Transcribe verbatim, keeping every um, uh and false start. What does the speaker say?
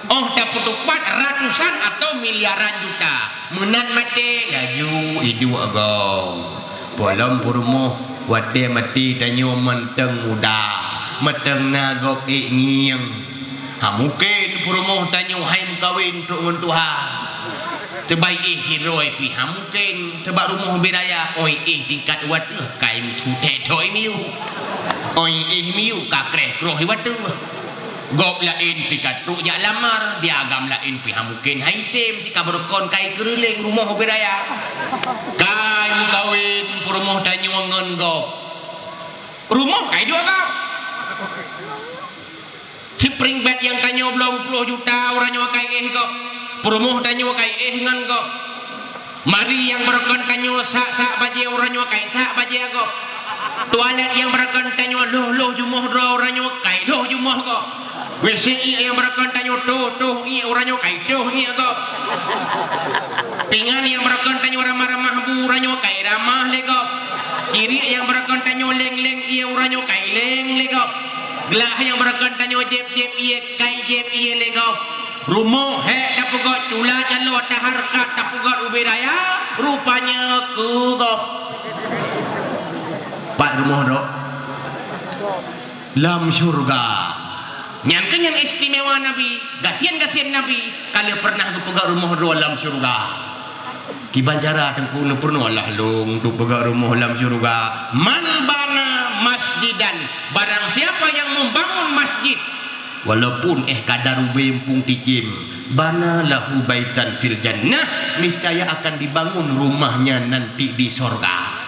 Oh tapeutupat ratusan atau miliaran juta. Meunan maté, laju iduek gob. Polom peurumoh, watée maté tanyoe mantong muda, mantong na gob ék ngieng. Hamukén peurumoh tanyoe hai meukawen trok ngon tuha. Teubai éh sidroe pih hamukén, teubak rumoh ubé raya, oi éh tingkat wateuh kai meusutet thok miyueb. Oi éh miyueb ka kreh kroh wateuh. Gob laén pih ka trok jak lamar, di agam laén pih hamukén hai tem, si ka beurukon kai keureuleng rumoh ubé raya. Kai meukawen peurumoh tanyoe ngon gob. Rumoh kai duek gob. Sipring bét nyang tanyoe bloe ploh juta, uroe nyoe kai éh gob. Peurumoh tanyoe kai éh ngon gob. Mari nyang beurukon tanyoe sak-sak bajée, uroe nyoe kai sak bajée gob. Toilet nyang beurukon tanyoe lhôh-lhôh jumoh droe, uroe nyoe kai lhôh jumoh gob. WC nyang beurukon tanyoe toh-toh ié, uroe nyoe kai toh ié gob. Pingan nyang beurukon tanyoe ramah-ramah bu, uroe nyoe kai ramah lé gob. Ciriek nyang beurukon tanyoe leng-leng ié, uroe nyoe kai leng lé gob. Glah nyang beurukon tanyoe jieb-jieb ié, kai jieb ié lé gob. Rumoh hék tapeugét, cula caloe tahareukat tapeugét ubé raya, rupanya keu gob. Pat rumoh droe? Lam syeuruga. Nyan keuh nyang istimewa Nabi, gasien-gasien Nabi ka lheueh peureunah geupeugét rumoh droe lam syeuruga. Kiban cara Teungku neupeureunoe lah lôn untuk peugét rumoh lam syeuruga. Man bana masjidan, barang siapa yang membangun masjid, walaupun éh kadar ubé muphom tijém, bana lahu baitan fil jannah, niscaya akan dibangun rumahnya nanti di sorga.